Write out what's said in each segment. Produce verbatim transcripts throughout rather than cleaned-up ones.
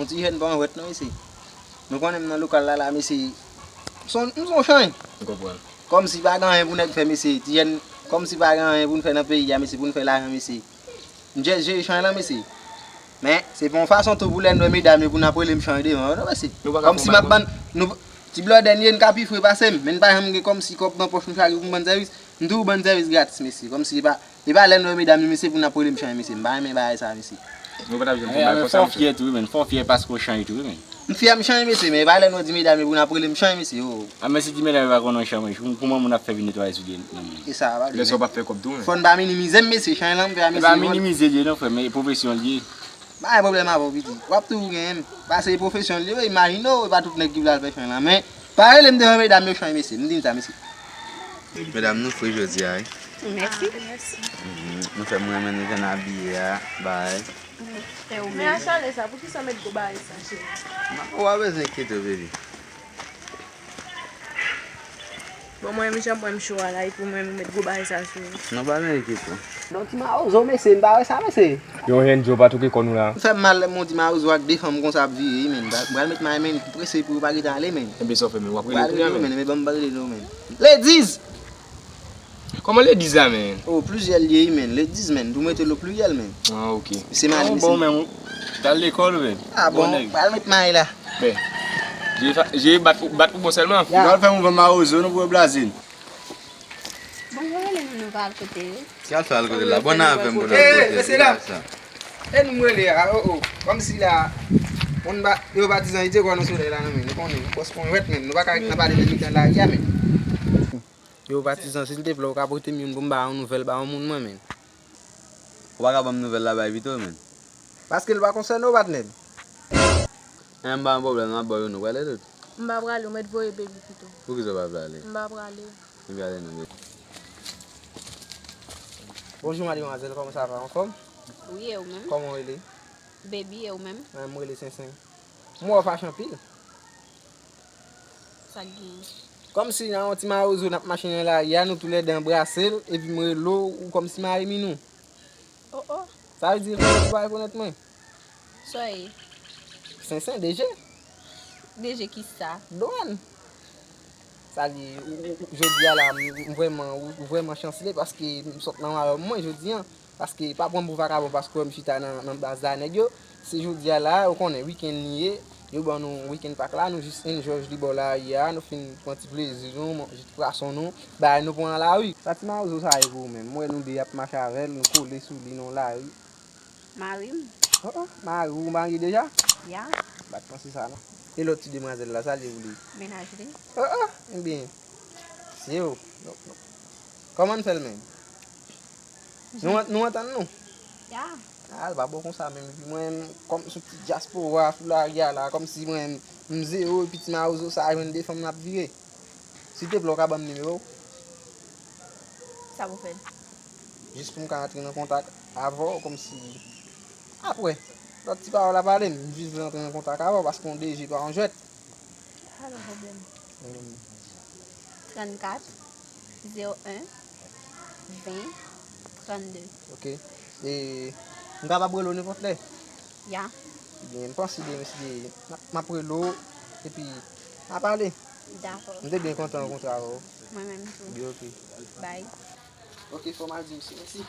Yon ti jèn pa anjwèt non, mesye. Nou konnen m nan lokal la, la, mesye. M son, m son chay. M konprann. Kòmsi pa gen anyen pou nèg fè, mesye. Ti jèn, kòmsi pa gen anyen pou n fè nan peyi a, mesye, pou n fè lajan, mesye. M jis jere chay lan, mesye. Men, se pa yon fason tou pou lè n wè medam yo pou n ap rele m chay devan yo, non, mesye. Nou pa ka fè yon bagay konsa. Kòmsi m ap bann, nou, ti blòdè n ye, n ka pi fre pase m, men n pa janm gen kòmsi kòb nan pòch nou chaje pou n bann sèvis. M toujou bann sèvis gratis, mesye. Kòmsi e pa, e pa lè n wè medam yo, mesye, pou n ap rele m chay, mesye. M pa renmen bagay sa, mesye. Nou pa t ap janm fè yon bagay konsa, mesye. Fò w fyè tou, wi, men. Fò w fyè paske w chay tou, wi, men. M fyè m chay, mesye, men e pa lè n wè di medam yo pou n ap rele m chay, mesye. Oh. A, men si di medam yo pa konn w chay, men, kouman moun ap fè vin netwaye sou de nan moun? E sa, pa vle, men. Lè sa w p ap fè kòb tou, men. Fò n pa minimize m, mesye. Chay lan m fè a, mesye. E pa minimize l ye, non, frè, men e pwofesyon l ye. Pa gen pwoblèm avè w, piti. W ap toujou genyen m. Paske e pwofesyon l ye, wi, imajine w, e pa tout nèg ki vle al fè chay lan. Men, pa rele m devan medam yo chay, mesye. M di n sa, mesye. Medam, nou fre jodi a, wi. Mèsi. Mhm, nou fè m renmen nou jan n abiye a, bay. E ou menm? Men achalè sa, poukisa w met gwo bagay sa, cheri? Ou pa bezwen enkyete w, baby. Bon, mwen menm, jan mwen m cho a la, epi ou menm ou met gwo bagay sa sou ou. Non, pa gen ekip, non. Don ti mawozo, mesye, m pa wè sa, mesye. Yon jèn djòb pa touke kò nou la. M fè m mal lè m di mawozo ak de fanm konsa ap vire, wi, men. M pral met may, men, prese pou yo pa gentan ale, men. Enben, sa w fè, men, w ap rele kounye a, men. Men, ban m pale de yo, men. Ladies! Kòman ladies la, men? Oh, plizyè l ye, wi, men. Ladies, men. Tou mete l o pliryèl, men. Ah, ok. Se madanm, mesye. Bon, men, ou t al lekòl, men. Ah, bon, pral met may la. Men, je, je bat, bat pou bon sèlman. N al fè mouvman mawozo, nou pou yo blaze n. Bon, yo rele nou, nou pa al kote yo. Ki al fè al kote la? Bon, n avè m pou n al kote. Eh, mesye dam. E nou m rele a, oh, oh. Kòmsi la, moun ba, yo patizan, ide kwa nou solèy la, non, men. Nou konnen, bòs konn jwèt, men. Nou pa ka ret nan pale nan mitan lari a, men. Yo patizan, silteplè, ou ka pote m youn pou m ba yon nouvèl ba yon moun, mwen, men. Ou pa ka ban m nouvèl la bay pito, men. Paske l pa konsène w, patnè. Enben, m pa gen pwoblèm, m ap ba w youn, ou prale tout? M pa prale, ou mèt voye baby pito. Poukisa w pa prale? M pa prale. Ebyen, ale non, baby. Bonjou, mademwazèl, kòman sa va? Anfòm? Wi, e ou menm? Kòman w rele? Baby, e ou menm? Mwen, m rele Sensen. M wè w fache anpil. Sa k genyen? Kòmsi nan yon ti mawozo n ap mache nan lari a, nou toulède anbrase l, epi m rele w, ou kòmsi mare min ou. Oh, oh. Sa vle di ou pa rekonèt mwen? Sa w ye? Sensen, D G. D G kisa? Dwàn. Sa l ye, ou, ou, ou, jodi a la, m, m vrèman, ou, ou vrèman chansle paske m sot nan mayòm mwen jodi a. Paske pa pran m pou vakabon paske w wè m chita nan, nan baz la nèg yo. Se jodi a la, ou konnen, wikenn li ye. Yo ban nou wikenn Pak la, nou jis enjoy li bò lari a, nou fin pran ti plezi nou, manje ti pwason nou, bagay nou pran nan lari. Sa ti mawozo sa ye pou ou menm? M wè nou de ap mache avè l, nou kole sou li nan lari. Mari m. Oh, oh, mari w marye deja? Ya. M pa t panse sa non. E lòt ti demwazèl la, sa l ye pou li? Mennaj li. Oh, oh, ebyen, se yo. Kòman n fè l menm? Nou, nou antann nou? Ya. Ah, l pa bon konsa menm. Epi mwen, kòm sou ti dyaspora sou lari a la, kòmsi mwen, m zewo, epi ti mawozo sa jwenn de fanm l ap vire. Silteplè, ou ka ban m nimewo w? Sa pou fè l? Jis pou m ka antre nan kontak avè w, kòmsi. Apre, lòt ti pawòl ap pale, m jis vle antre nan kontak avè w, paske yon D J pa yon jwèt. Pa gen pwoblèm. Trannkat, zewo en, ven, trannde. Ok. E, m kapab rele w nenpòt lè? Ya. Ebyen, m panse demen si Dye vle, m ap, m ap rele w, epi n a pale. Dakò. M te byen kontan rankontre avè w. Mwen menm tou. Ebyen, ok. Bye. Ok, fò m al di misye mèsi.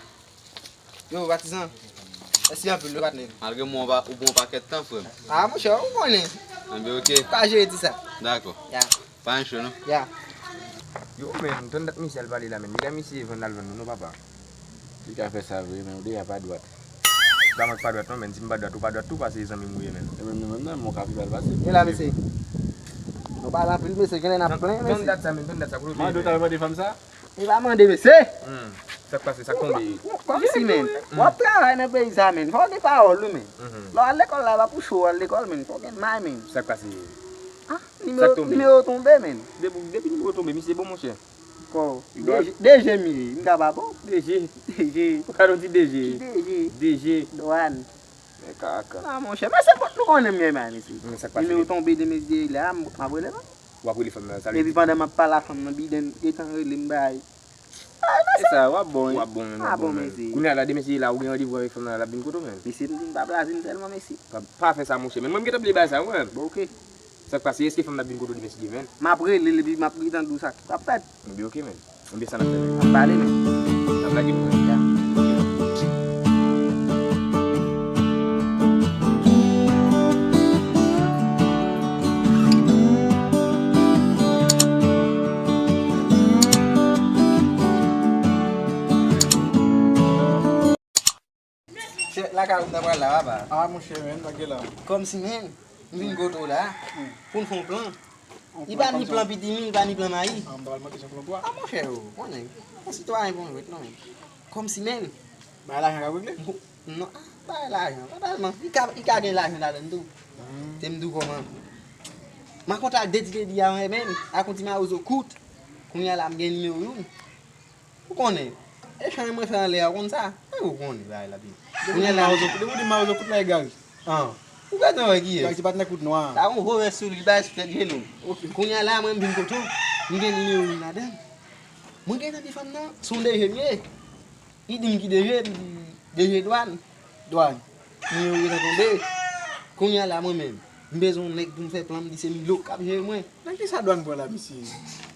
Yo, patizan. Mèsi anpil, wi, patnè. Malgre mwen, ou pa, ou bon pakèt tan, frè m. Ah, monchè, ou konnen. Enben, ok. Pa jere di sa. Dakò. Ya. Pa gen cho, non? Ya. Yo, men, tann dat misye al pale la, men. Li ka misye vann al vann nou, non, papa. Li ka fè sa vre, men ou deja pa dwat. Pa mwen k pa dwat, non, men. Si m pa dwat, ou pa dwat tou, paske e zanmi m ou ye, men. E menm nou menm, non, men ou ka pi mal pase m. E la, mesye. Nou pale anpil, mesye, genlè n ap plen, mesye. Tann dat sa, men, tann dat sa, kote w te ye, men? Mande w ta mande fanm sa? E pa mande, mesye. Hmm. Sa k pase, sa k tonbe? Kòmsi, men. W ap travay nan peyi sa, men. Fò w gen pawòl, wi, men. Mhm. Lè w al lekòl la, e pa pou cho w al lekòl, men. Fò w gen may, men. Sa k pase? Ah, nimewo, nimewo tonbe, men. Depi, depi nimewo tonbe, misye bon, monchè. Kò, D J, D J m ye, m ka pa bon? D J. D J. Ou ka nou di D J? Ki D J? D J. Dwàn. Men kaka. Ah, monchè, men se pòt nou konnen m ye, men, mesye. Men sa k pase? Nimewo tonbe de mesye la, m, m ap rele, non? W ap rele fanm nan, sa vle di. Epi pandan m ap pale a fanm nan, biden gentan rele m bay. E sa, w ap bon, wi. W ap bon, menn, w ap bon, menn. Kounye a la, demen si la, ou gen randevou avèk fanm nan, l ap vin kote w, menn. Mesye, m pa blaze m sèlman, mesye. Pa, pa fè sa, monchè, menn. Mwen, m gentan bliye bagay sa, mwen. Bon, oke. Sa k pase, èske fanm nan ap vin kote w demen si Dye vle, menn? M ap rele l epi m ap gentan di w sa k ap fèt. Ebyen, oke, menn. Ebyen, sa n ap fè, menn? N ap pale, menn. N ap lage, menn. Ya. Se lakay ou m ta pral la, papa. Ah, monchè, menn, pa gen la. Kòmsi, menn, m vin kote w la, pou n fè yon plan. Li pa ni plan pitimi, li pa ni plan mayi. Ah, m ta pral mande se plan pou a. Ah, monchè, ou konnen, yon sitwayen bon jwèt, non, menn. Kòmsi, menn. Bay lajan k ap regle? M ko-, non, ah, bay lajan, pa tèlman. Li ka, li ka gen lajan ladan l tou. Te m di w kòman. M a kontak de ti ledi a, menn, ak yon ti mawozo kout. Kounye a la, m gen nimewo youn. Ou konnen, echanj mwen fè anlè a, ou konn sa? E ou konnen bagay la byen. Depi ou di mawozo, depi ou di mawozo kout la e Gary. An. Ou gentan wè kiyès? Gary se patnè kout nwa. Sa yon gwo vès sou li, li bay sou tèt genou. Ok. Kounye a la, mwen m vin kote w, m gen nimewo youn ladan. Mwen gentan di fanm nan, se yon D G m ye. Li di m ki D G, m di D G dwàn. Dwàn. Nimewo gentan tonbe. Kounye a la, mwen menm, m bezwen yon nèg pou m fè plan, m di se Milo k ap jere mwen. Nan kisa dwàn pran la, mesye?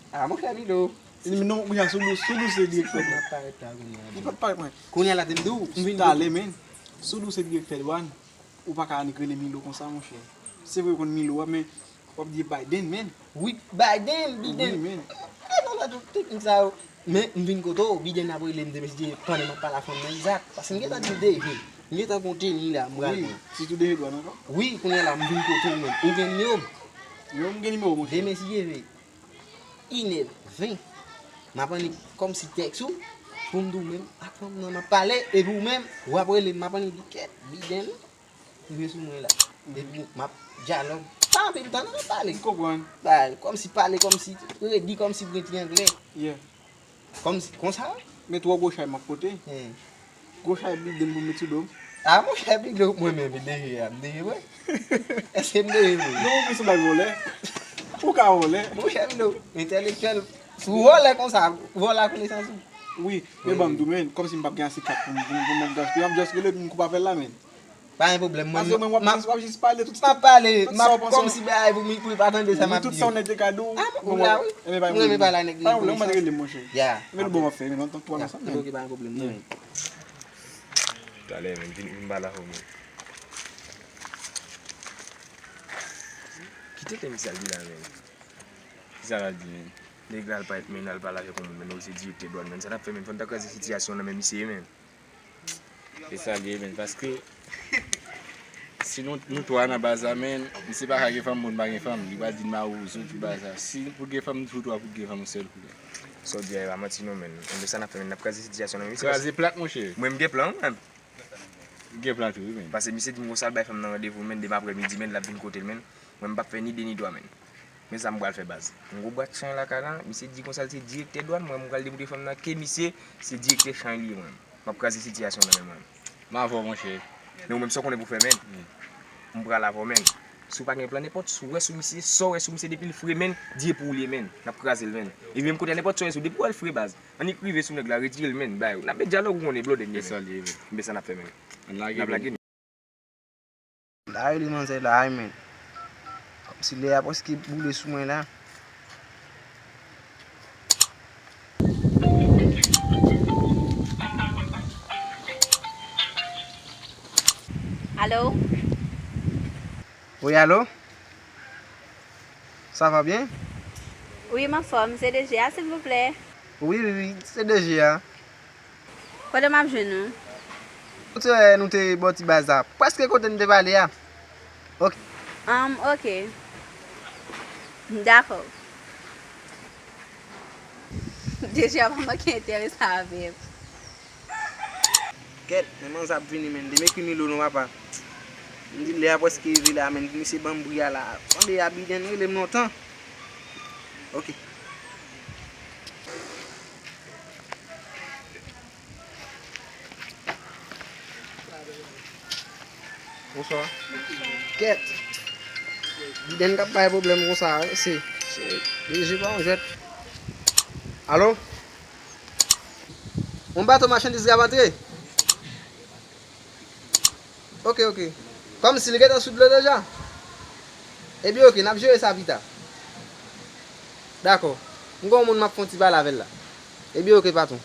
Ah, monchè, Milo. Li non, kounye a sou dous, sou dous se direktè dwàn. Li pa t parèt la, kounye a. Li pa t parèt, mwen. Kounye a la, te m di w, m vin talè, men. Sou dous se direktè dwàn. Ou pa ka annik rele Milo konsa, monchè. Se vre, ou konn Milo a, men w ap di Biden, men. Wi, Biden, Biden. Wi, men. E, non, nan tout teknik sa yo. Men, m vin kote w, Biden ap rele m demen si Dye vle pandan m ap pale a fanm nan, egzak. Paske m gentan di l deja. M gentan konte li la, m pral pran. Wi, sitou deja dwàn ankò. Wi, kounye a la, m vin kote w, men. Ou gen nimewo m? Nimewo m gen nimewo, monchè. Demen si Dye vle. Inè ven. M ap annik kòmsi tèks ou, pou m di w menm ak fanm nan m ap pale, epi ou menm, w ap rele m, m ap annik di kèt, Biden rive sou mwen la. Epi m ap dyalòg. Pa anpil tan, non, m ap pale. M konprann. Bay, kòmsi pale, kòmsi redi, kòmsi pran ti anglè. Yeah. Kòmsi, konsa. Men twò gwo chay m ap pote. Hmm. Gwo chay Biden pou m met sou do m. Ah, monchè, Biden, mwen menm, Biden, a, m deje vre. Èske m deje vre? Non, ou plis yon blag vòlè. Ou ka vòlè. Monchè, Biden, entèlektyèl. Si w vòlè konsa, vòlè a konesans ou. Wi, men ban m di w, men, kòmsi m p ap gen ase kat pou m, pou m, pou m gaspiye, m ap just rele epi m koupe apèl la, men. Pa gen pwoblèm, mwen. Paske mwen, w ap, w ap jis pale tout sa w panse. M ap pale, m ap kòmsi bay pou m, pou l pa tande sa m ap di. Tout sa yon nèg te ka di w. Ah, m la, wi. Mwen renmen pale ak nèg. Pa gen pwoblèm, ou mèt rele m, monchè. Ya. Men bon, w ap fè, men nou t ap twò ansanm. Ok, pa gen pwoblèm, non. Talè, men, vin, vin pale avè w, men. Kite tèm sa l di la, men. Kisa l al di, men? Nèg la al parèt, men, al pale avèk yon moun, men, ou se direktè dwàn, men. Sa n ap fè, men? Fò n ta kraze sitiyasyon nan men misye, men. E sa l ye, men. Paske, si nou, nou twa nan baz la, men, misye pa ka gen fanm, moun pa gen fanm. Li pral di n mawozo, tout bagay sa. Si pou gen fanm, nou twa pou gen fanm yon sèl kou. Sa w di a, e pa manti, non, men. Enben, sa n ap fè, men? N ap kraze sitiyasyon nan men misye. Kraze plat, monchè. Mwen, m gen plan, mwen. Gen plan tou, wi, men. Paske misye di m konsa, l bay fanm nan randevou, men, demen aprèmidi, men, l ap vin kote l, men. Mwen, m p ap fè ni de ni twa, men. Men sa m pral fè, baz. Yon gwo bwat chay lakay la, misye di konsa l se direktè dwàn, mwen, m pral demontre fanm nan ke misye se direktè chay li ye, mwen. M ap kraze sitiyasyon nan men mwen. M avè w, monchè. Men ou menm, sa w konnen pou fè, men. M pral avè w, men. Si w pa gen plan, nenpòt sa w wè sou misye, sa w wè sou misye, depi l fre, men, di e pou ou l ye, men. N ap kraze l, men. E menm kote a, nenpòt sa w wè sou, depi w wè l fre, baz. Annik rive sou nèg la, retire l, men, bay. N ap met dyalòg, ou konnen, blòdè, men. E sa l ye, men. Men sa n ap fè, men. Ann lage, men. M ta rele manzè la, wi, men. Kòmsi lè a prèske boule sou mwen la. Alo? Wi, alo? Sa va byen? Wi, m anfòm. Se D G a, silvouplè? Wi, wi, wi, se D G a. Kote m ap jwenn ou? Kote nou te bò ti baz la. Prèske kote n te pale a. Ok. Um, ok. Dakò. D G a pa manke enterese avè m. Kèt, men manzè ap vini, men. Demen ki Milo non, papa. M di lè a prèske rive la, men. Misye ban m bri a la. Tande a, Biden rele m lontan. Ok. Bonswa. Kèt. Biden k ap bay pwoblèm konsa, wi, se, se, D G pa yon jwèt. Alo? Yon bato machandiz k ap antre? Ok, ok. Kòmsi li gentan sou dlo deja? Ebyen, ok, n ap jere sa pita. Dakò. M gen yon moun m ap fè yon ti pale avè l la. Ebyen, ok, patwon.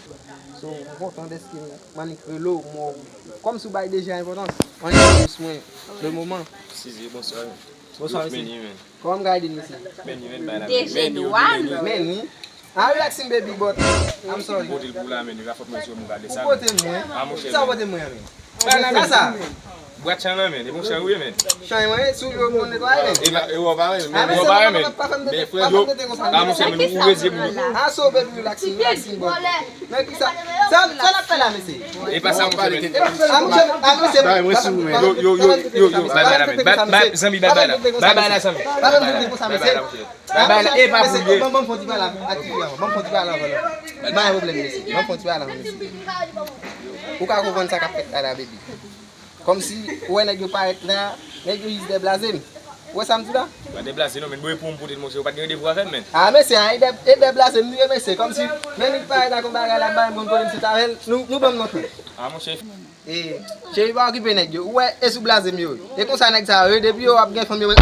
So, m kontan dèske m annik rele w, m wè w. Kòmsi w bay deja enpòtans. Annik dous mwen, le moman. Sizi, bonswa. Bonswa, mesye. Kòman m ka ede n, mesye? Deje dwàn. Men ni. Ah, relax, baby, but I'm sorry. Kote l pou la, men li pa fòt mwen sou mwen gade sa. Ou pote mwen. Ah, monchè, sa ou pote mwen, men. Sa, sa. Bwat chan nan, men. E bon chan ou ye, men. Chan mwen, sou yo moun netwaye, men. E pa, e wè w pa renmen, men. Ah, men se mwen pa fè m tete, pa fè m tete konsa. Ah, monchè, men ou reze pou mwen. Ah, so, baby, relax, relax, but. Men ki sa? Sa, sa n ap fè la, mesye? E pa sa, monchè, men. Ah, monchè, ah, mesye. Yo, yo, yo, yo, yo, bay, bay la, men. Bay, bay, zanmi, bay, bay la. Bay, bay la, zanmi. Pa fè m tete konsa, mesye. Bay, bay la, e pa pou li. Ban m fè yon ti pale ak ti fi a, ban m fè yon ti pale avè l. Pa gen pwoblèm, mesye. Ban m fè yon ti pale avè l, mesye. Ou ka konprann sa k ap fèt la, la, baby. Kòmsi, ou wè nèg yo parèt la, nèg yo jis deblaze m. Ou wè sa m di la? Pa deblaze non, men mwen pou m pote l, monchè, ou pa t gen randevou avè m, men. Ah, mesye, ah, e deb-, e deblaze m, li ye, mesye. Kòmsi, men li parèt ak yon bagay la, bay m konn kote m sot avè l, nou, nou ban m non. Ah, monchè. E, cheri, pa okipe nèg yo. Ou wè, e sou blaze m yo ye. E konsa nèg sa yo ye, depi yo ap gen fanm yo.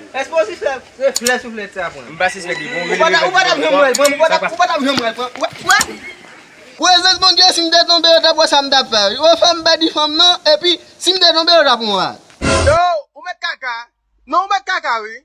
Èske w sispèk reflè souflèt sa pran? M pa sispèk li bon. Ou pa ta, ou pa ta janm wè l pran, ou pa ta, ou pa ta janm wè l pran. Ou wè, ou wè? Prezans Bondye, si m te tonbe, yo t ap wè sa m t ap fè. Yo fè m pèdi fanm nan, epi si m te tonbe, yo t ap wè. Yo, ou mèt kaka. Non, ou mèt kaka, wi.